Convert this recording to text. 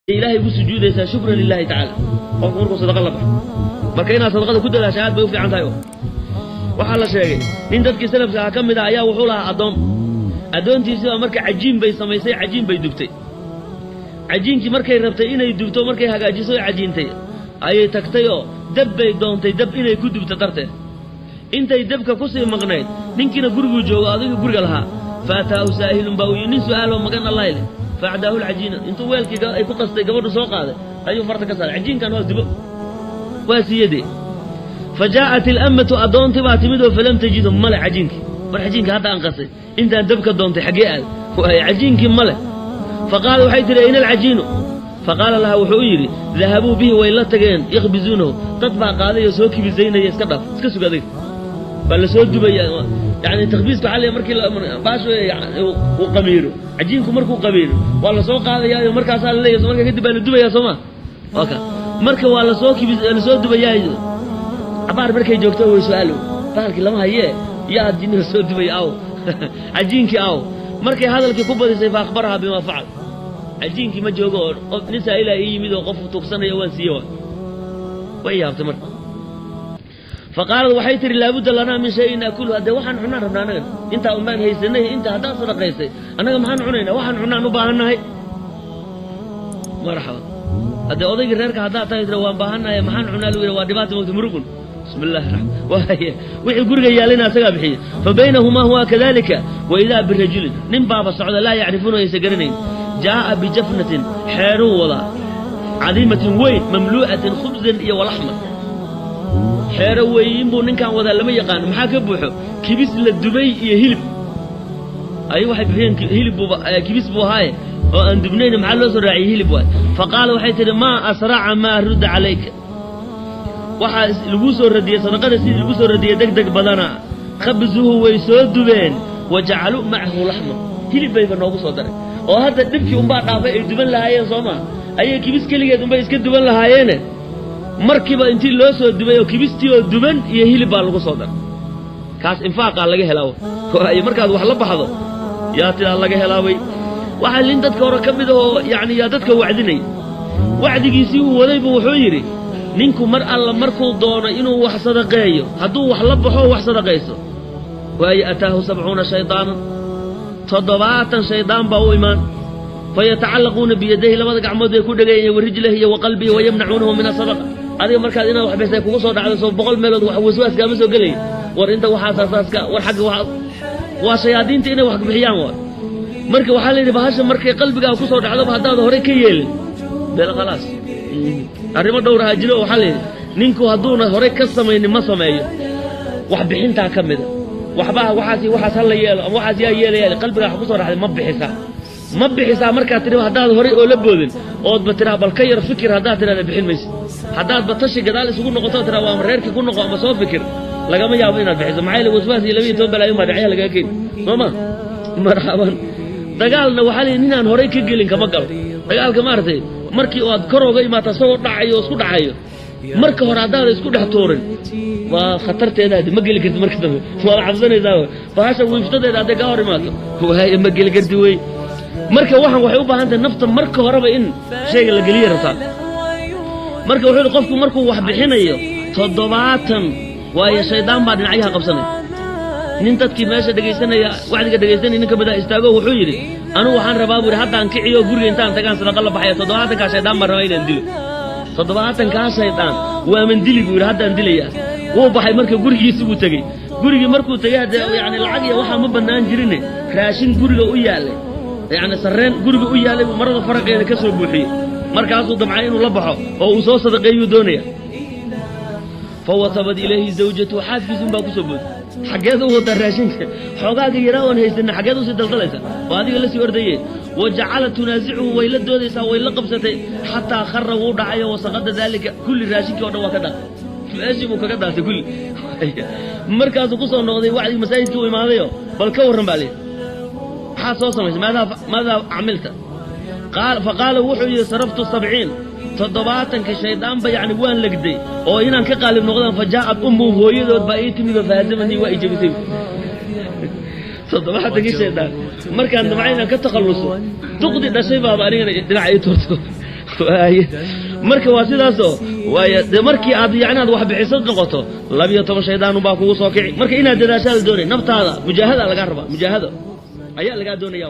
Ilaahay ugu sujuudaysaa shukran lilahi tacaala. Qofku markuu sadaqa la baxo, marka inaad sadaqada ku dadaasha aad bay u fiican tahay. Waxaa la sheegay nin dadkii salafka ah ka mid ah ayaa wuxuu lahaa addoon. Addoontiisii baa marka cajiin bay samaysay, cajiin bay dubtay. Cajiinkii markay rabtay inay dubto, markay hagaajiso o cajiintay, ayay tagtay oo dab bay doontay, dab inay ku dubto darteed. Intay dabka kusii maqnayd, ninkiina guriguu joogo, adiga guriga lahaa, fa ataahu saa'ilun baa uu nin su'aaloo magan allahi leh. Faacdaahu lcajiina, intuu weelkii ay ku qastay gabadhu soo qaaday ayuu farta ka saaray. Cajiinkan hoos dubo waa siiyadee. Fa jaa'at ilammatu, addoontii baa timid oo falam tajidu, male cajiinkii. War, cajiinka hadda aan qasay intaan dabka doontay xaggee aad waay? Cajiinkii male. Fa qaala, waxay tihi: "Ayna alcajiinu?" Fa qaala laha, wuxuu u yidhi: "Dahabuu bihi, way la tageen, yakhbizuunahu, dad baa qaaday oo soo kibisaynaya. Iska dhaaf, iska sug adig, baa la soo dubaya." Yani takhbiiska waxaa leeyahay markii baashu uu qamiiro, cajiinku markuu qamiiro waa la soo qaadayaayo, markaasaa la leeyahay, markaa kadib baa la dubayaa, soo ma? Waa ka marka waa lasoo kibis, lasoo dubayaa. Cabaar markay joogto way su-aalo: "Bahalkii lama hayee, yaa jinniga soo dubaya? Aw cajiinkii aw?" Markay hadalkii ku badisay, fa akhbarahaa bimaa facal. Cajiinkii ma joogo oo qof nin saa'ilaa ii yimid oo qof tuugsanaya waan siiye. Waa way yaabtay marka. Fa qaalad, waxay tihi: "Laabudda lanaa min shayin naakulu." Haddee waxaan cunaan rabnaa annaga, intaa unbaan haysanay, inta haddaan sadaqaysay annaga maxaan cunaynaa? Waxaan cunaan u baahannahay. Marxaba, haddee odaygii reerka haddaad tahay tira "Waan baahannahay, maxaan cunaa?" lagu yidhi, waa dhibaata mogta. Muruqun, bismi illahi raxmaan waaya, wixii guriga yaallayna asagaa bixiyey. Fa baynahumaa huwa kadalika, wa idaa birajulin, nin baaba socda, laa yacrifuuna, aysa garanayn, jaa'a bijafnatin, xeeruu wadaa, cadiimatin, weyn, mamluu'atin khubsan iyo walaxman. Xeero weeyin buu ninkan wadaa, lama yaqaano maxaa ka buuxo, kibis la dubay iyo hilib. Ay waxay bixiyeen hilib buuba, kibis buu ahaaye oo aan dubnayn, maxaa loo soo raaciyey? Hilib waay. Fa qaala, waxay tidhi: "Maa asraca maa rudda calayka." Waxaa laguu soo radiyey sadaqada sidii lagu soo radiyey deg deg badana. Khabsuhu, way soo dubeen, wa jacaluu macahu laxma, hilib bayba noogu soo daray. Oo hadda dhibkii unbaa dhaafay ay duban lahaayeen, soo maa? Ayay kibis keligeed unbay iska duban lahaayeene, markiiba intii loo soo dubay oo kibistii oo duban iyo hilib baa lagu soo daray. Kaas infaaqaa laga helaa. Waayo, markaad wax la baxdo yaa tidaa laga helaabay. Waxaa nin dadka hore ka mid ahoo yacni yaa dadka wacdinay. Wacdigiisii uu waday buu wuxuu yidhi: ninku mar alla markuu doono inuu wax sadaqeeyo, hadduu wax la baxo wax sadaqayso, waayo, ataahu 70 shaydaanan, 70 shaydaan baa u imaan, fayatacallaquuna biyadayhi, labada gacmood bay ku dhegayeen, wa rijlihi iyo wa qalbihi, wayamnacuunahu min asadaqa. Adiga markaad inaad wax bixisay kugu soo dhacdo, soo 100 meelood wax waswaas kaama soo gelaya? War inta waxaasasaaska, war xagga waa waa shayaadiinta inay wax bixiyaan waay. Marka waxaa la yidhi, bahasha markay qalbigaa ku soo dhacdoba, haddaad horey ka yeelin beel, khalaas. Arrimo dhowr ahaa jiro. Waxaa la yidhi, ninku hadduuna horey ka samaynin ma sameeyo. Wax bixintaa ka mida waxbaa waxaas waxaas ha la yeelo ama waxaas yaa yeelaya, qalbigaa wax ku soo dhacday, ma bixisaa, ma bixisaa? Markaad tidhi haddaad horey oo la boodin oodba tiraa "Bal ka yar fikir," haddaad tidhahda bixin maysid. Haddaadba tashi gadaal isugu noqoto, tiraa waa reerkii ku noqo ama soo fikir, lagama yaabo inaad bixiso. Maxaa yeele, waswaas iyo 12 balaayo baa dhacyaha lagaga keeni, soo ma? Marxaban. Dagaalna waxaa la yidhi, ninaan horey ka gelin kama galo dagaalka. Maaragtay, markii aad kor oga imaato isagoo dhacayo oo isku dhacayo, marka hore haddaada isku dhex tuurin, waa khatarteedaadi, ma geli karti. Marka dambe waad cabsanaysaa, bahasha wiiftadeeda hadday kaa hor imaato, waay ma geli karti wey. Marka waxan waxay u baahan tahay nafta marka horeba in shayga la geliya rabtaa. Marka wuxuu yidhi, qofku markuu wax bixinayo, 70 waayo shaydaan baa dhinacyaha qabsanaya. Nin dadkii meesha dhegaysanaya, wacdiga dhegaysanaya, nin ka mid ah istaago, wuxuu yidhi: "Anugu waxaan rabaa," buu yidhi, "haddaan kiciyo guriga intaan tagaan sadaqa la baxaya, 70-kaa shaydaan baan rabaa inaan dilo. 70-kaa shaydaan waaman dili," buu yidhi, "haddaan dilayaa." Wuu baxay marka, gurigiisi buu tegey. Gurigii markuu tegey, haddee yani lacag iyo waxaa ma bannaan jirine, raashin guriga u yaallay, yacni sarreen guriga u yaallay buu marada faraqeeda ka soo buuxiyey. Markaasuu damcay inuu la baxo oo uu soo sadaqeeyuu doonaya. Fawatabad ilayhi zawjatu, xaaskiisun baa kusoo booday: "Xaggeed u wadaa raashinka? Xoogaaga yaraa oon haysanna xaggeed usii daldalaysa? Oo adiga la sii ordaye." Wa jacala tunaasicuhu, way la doodaysaa, way la qabsatay, xataa khara, wuu dhacayo, wasaqada daalika kulli, raashinkii o dhan waa ka daatay, meeshii buu kaga daatay kulli. Markaasuu kusoo noqday wacdigi, masaajidkii u imaadayo. "Bal ka warran," baa lihi, "maxaad soo samaysay? Maadaa camilta?" Fa qaala, wuxuu yidhi: "Saraftu 70, 70-ka shaydaanba yacni waan legday oo inaan ka qaalib noqdaan. Fa jaa'at ummuhum, hooyadood baa ii timid oo fahazamanii, waa i jebisay. 70-kii shaydaan markaan damcay inaan ka takhalluso, duqdii dhashay baaba anigana dhinaca ii tuurto." Marka waa sidaasoo waay dee markii aad yani aad wax bixisad noqoto, 12 shaydaan baa kugu soo kici. Marka inaad dadaashaa la doonay, naftaada mujaahada lagaa rabaa, mujaahado ayaa lagaa doonaya.